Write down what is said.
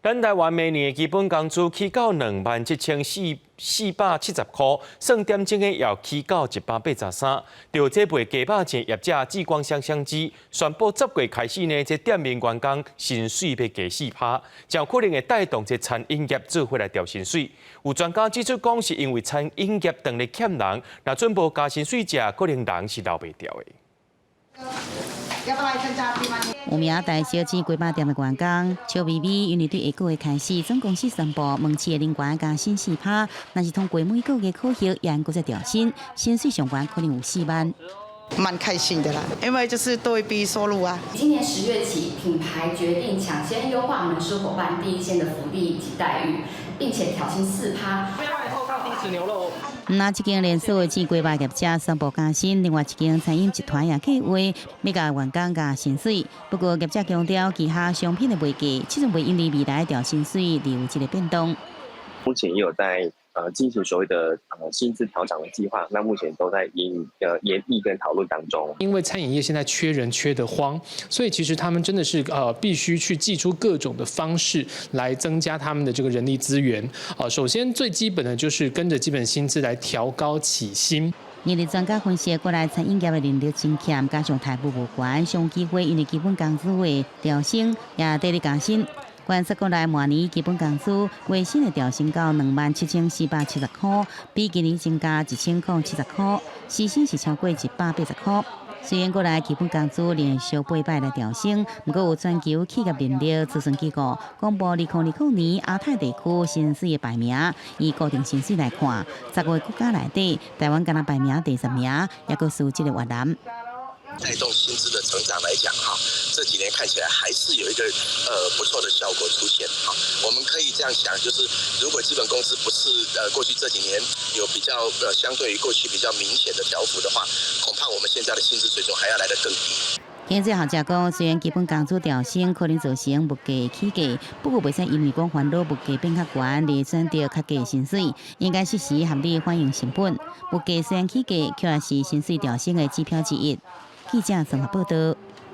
咱台灣明年的基本工資起到27,470箍，算點鐘的要起到183。著這賣雞肉醬業者志光雙雙子宣布，10月開始呢，這店面員工薪水欲加4趴，就可能會帶動這餐飲業做伙來調薪水。有專家指出，講是因為餐飲業當咧欠人，若準無加薪水者，可能人是留袂牢的。有名大小姊雞肉店的員工邱微微，因為對下個月開始，總公司宣布門市的人員加薪4趴，若是通過每個月考核，也閣再調薪，薪水上懸可能有4萬。蠻開心的啦，因為就是多一筆收入啊。今年10月起，品牌決定搶先優化門市夥伴第一線的福利以及待遇，並且調薪4趴。那這間連鎖的姊雞肉業者宣布加薪，另外一間餐飲集團也計劃欲共員工加薪水。不過業者強調，旗下商品的賣價，始終袂因為未來調薪水而有這個變動。目前也有在進行所謂的薪資調整的計劃，那目前都在研議跟討論當中。因為餐飲業現在缺人缺得慌，所以其實他們真的是必須去祭出各種的方式來增加他們的這個人力資源。啊，首先最基本的就是跟着基本薪資來調高起薪。業內專家分析，國內餐飲業的人力真欠，加上待遇無懸，上有機會因為基本工資的調升，也綴咧加薪。觀察國內明年基本工資月薪會調升到27,470箍，比今年增加1070箍，時薪是超過180箍。雖然國內基本工資連續八擺來調升，毋過有全球企業人力諮詢機構公布2020年亞太地區薪水的排名，以固定薪水來看，10個國家內底，台灣敢若排名第10名，猶閣輸這個越南。帶動薪資的成長來講，哈，這幾年看起來還是有一個不錯的效果出現，哈。我們可以這樣想，就是如果基本工資不是過去這幾年有比較相對於過去比較明顯的調幅的話，恐怕我們現在的薪資水準還要來得更低。經濟學者講，雖然基本工資調升可能造成物價起價，不過袂使因為講煩惱物價變較懸而選擇較低薪水，應該適時合理反映成本。物價雖然起價，卻也是薪水調升的指標之一。記者綜合報道。